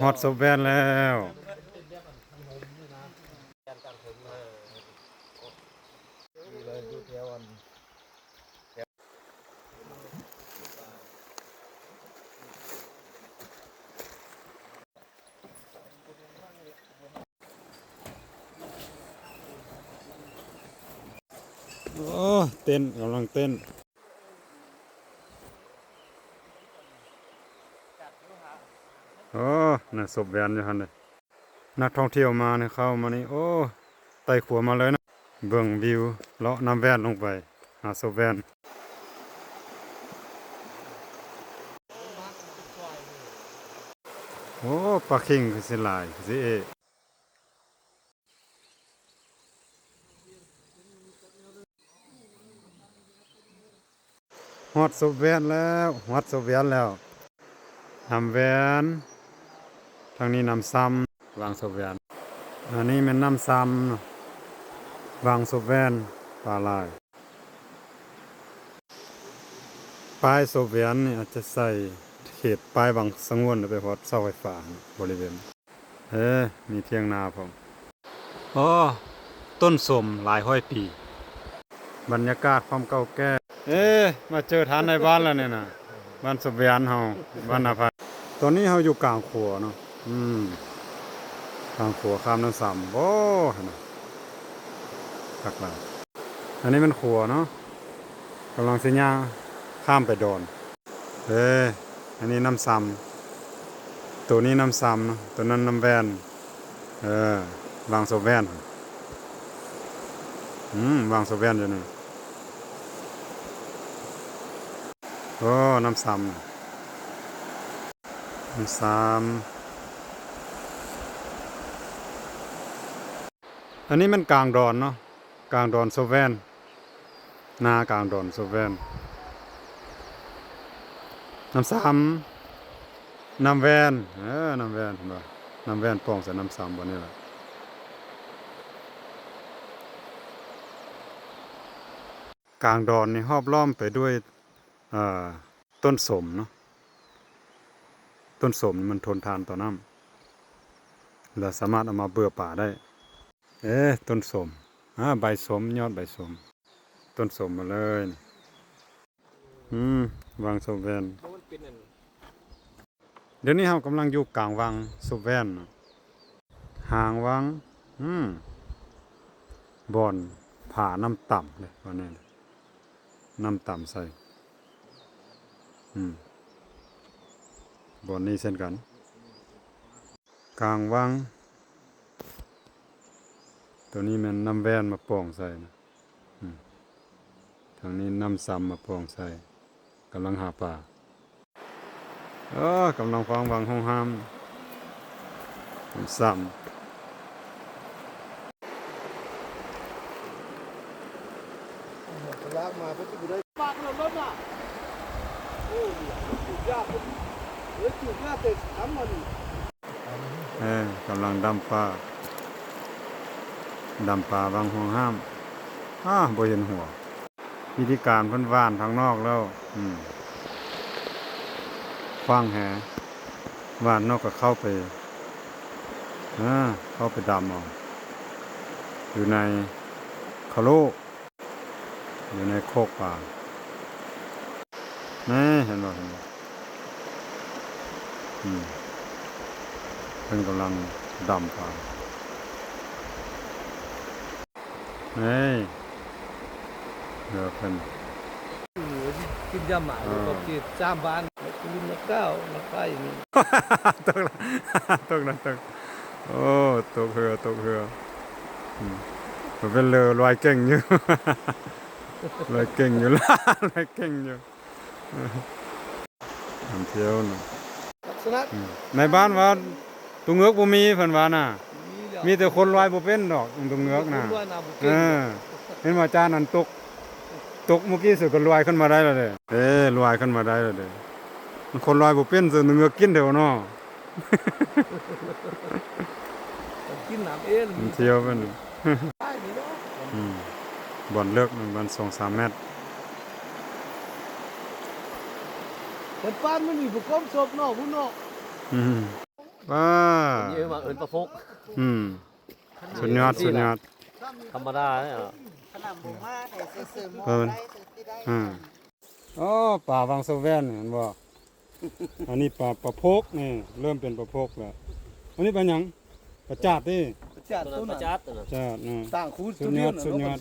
ຮອດສົບແວ່ນແລ້ວ. ໂອ້ ເຕັ້ນ ກຳລັງເຕັ້ນ. ໂອ້ ນັ້ນສົບແວ່ນຢູ່ຫັ້ນເດ້. ນັກທ່ອງທ່ຽວມານີ້ ເຂົ້າມານີ້ ໂອ້ ໄຕ່ຂົວມາເລີຍນະ. ເບິ່ງວິວ ເລາະນ້ຳແວ່ນລົງໄປຫາສົບແວ່ນ. ໂອ້ ປາຄິງຄືຊິຫຼາຍ ຄືຊິເອະ. ຮອດສົບແວ່ນແລ້ວ ຮອດສົບແວ່ນແລ້ວ. ນ້ຳແວ່ນ ທາງນີ້ນ້ຳຊຳ ວັງສົບແວ່ນ. ອັນນີ້ແມ່ນນ້ຳຊຳ ວັງສົບແວ່ນ ປາຫຼາຍ. ປ້າຍສົບແວ່ນນີ້ອາດຈະໃສ່ເຂດປ້າຍວັງສະຫງວນ ໄປຮອດເສົາໄຟຟ້າບໍລິເວນ. ເອີ ມີຖຽງນາພ້ອມ. ໂອ້ ຕົ້ນສົມຫຼາຍຮ້ອຍປີ. ບັນຍາກາດຄວາມເກົ່າແກ່. ເອີ ມາເຈີທ່ານນາຍບ້ານແລ້ວນີ້ນະ. ບ້ານສົບແວ່ນເຮົາ ບ້ານນາໄພ. ຕອນນີ້ເຮົາຢູ່ກາງຂົວເນາະ. ອືມ ກາງຂົວຂ້າມນ້ຳຊຳ. ໂອ້ ຫັ້ນນະ ຄັກຫຼາຍ. ອັນນີ້ແມ່ນຂົວເນາະ. ກຳລັງຊິຍ່າງຂ້າມໄປດອນ. ເອີ ອັນນີ້ນ້ຳຊຳ ໂຕນີ້ນ້ຳຊຳ ໂຕນັ້ນນ້ຳແວ່ນ. ເອີ ວັງສົບແວ່ນ. ອືມ ວັງສົບແວ່ນຢູ່ນີ້. ໂອ້ ນ້ຳຊຳ ນ້ຳຊຳ. ອັນນີ້ແມ່ນກາງດອນເນາະ ກາງດອນສົບແວ່ນ. ນາກາງດອນສົບແວ່ນ. ນ້ຳຊຳ ນ້ຳແວ່ນ. ເອີ ນ້ຳແວ່ນ ເຫັນບໍ່? ນ້ຳແວ່ນປ່ອງໃສ່ນ້ຳຊຳບ່ອນນີ້ແຫຼະ. ກາງດອນນີ້ຮອບລ້ອມໄປດ້ວຍ ເອີ ຕົ້ນສົມເນາະ. ຕົ້ນສົມນີ້ມັນທົນທານຕໍ່ນ້ຳ ແລະ ສາມາດເອົາມາເບືອປາໄດ້. ເອີ ຕົ້ນສົມ ອາ ໃບສົມ ຍອດໃບສົມ ຕົ້ນສົມໝົດເລີຍ. ອືມ ວັງສົບແວ່ນ. ດຽວນີ້ເຮົາກຳລັງຢູ່ກາງວັງສົບແວ່ນ ຫາງວັງ. ອືມ ບ່ອນຜານ້ຳຕ່ຳເດ້ ບ່ອນນີ້ ນ້ຳຕ່ຳໃສ່. ອືມ ບ່ອນນີ້ເຊັ່ນກັນ ກາງວັງ. ໂຕນີ້ແມ່ນນ້ຳແວ່ນມາປ່ອງໃສ່ນະ. ອືມ ທາງນີ້ນ້ຳຊຳມາປ່ອງໃສ່. ກຳລັງຫາປາ. ເອີ ກຳລັງຟັງວັງໂຮງຮາມ ນ້ຳຊຳ. ເອີ ກຳລັງດຳປາ ດຳປາວັງໂຮງຮາມ. ອາ ບໍ່ເຫັນຫົວ. ວິທີການເພິ່ນຫວ່ານທາງນອກແລ້ວ ອືມ ຂວ້າງແຫ ຫວ່ານນອກກໍເຂົ້າໄປ ເອີ ເຂົ້າໄປດຳເອົາ ຢູ່ໃນຄາໂລ ຢູ່ໃນໂຄກປາ. ນີ້ ເຫັນບໍ່? ເຫັນບໍ່? ອືມ ເພິ່ນກຳລັງດຳປາ. ນີ້ ເຮືອເພິ່ນ ກິນຢາໝາ ເອີ ຢູ່ກັບທີ່ສາມບ້ານ ມາຄູນ ມາກ້າວ ມາໄຟນີ້ ຕົກລະ ຕົກນະ ຕົກ. ໂອ້ ຕົກເຮືອ ຕົກເຮືອ. ອືມ ມັນເປັນເຫຼືອລອຍເກັ່ງຢູ່ ລອຍເກັ່ງຢູ່ ລອຍເກັ່ງຢູ່. ນຳທ່ຽວນະ ອືມ ນາຍບ້ານວ່າ ຕົວເງືອກບໍ່ມີ ເພິ່ນວ່ານະ. ມີແລ້ວ ມີແຕ່ຄົນລອຍບໍ່ເປັນດອກຕົວເງືອກນະ. ເອີ ເຫັນວ່າຈານນັ້ນຕົກ ຕົກມື້ກີ້ເສືອກໍລອຍຂຶ້ນມາໄດ້ແລ້ວເດ້. ເອີ ລອຍຂຶ້ນມາໄດ້ແລ້ວເດ້. ມັນຄົນລອຍບໍ່ເປັນ ເສືອຕົວເງືອກກິນແທ້ເນາະ. ກິນນ້ຳເອງ ມັນທ່ຽວເປັນ ອືມ ບ່ອນເລິກມັນປະມານສອງສາມແມັດ. ແຕ່ປານມັນມີຜູ້ກົມສົບເນາະ ພຸ້ນເນາະ. ອືມ ວ້າ ນີ້ມາເອີ້ນປາໂພກ ອືມ ສຸດຍອດ ສຸດຍອດ ທຳມະດາເດ້ ຂະໜາດບໍ່ມາໃຫ້ເຊື່ອເຊື່ອໝໍ ເອີ ໄດ້ເຊື່ອທີ່ໄດ້ ອ່າ ອໍ ປາວັງສະແຫວນ ເຫັນບໍ່? ອັນນີ້ປາ ປາໂພກນີ້ ເລີ່ມເປັນປາໂພກແລ້ວ. ອັນນີ້ປາຫຍັງ? ປາຈາດຕິ? ປາຈາດ ໂຕນັ້ນ ປາຈາດ ປາຈາດນະ ຕ່າງ ຄູ ສຸດຍອດ ສຸດຍອດ.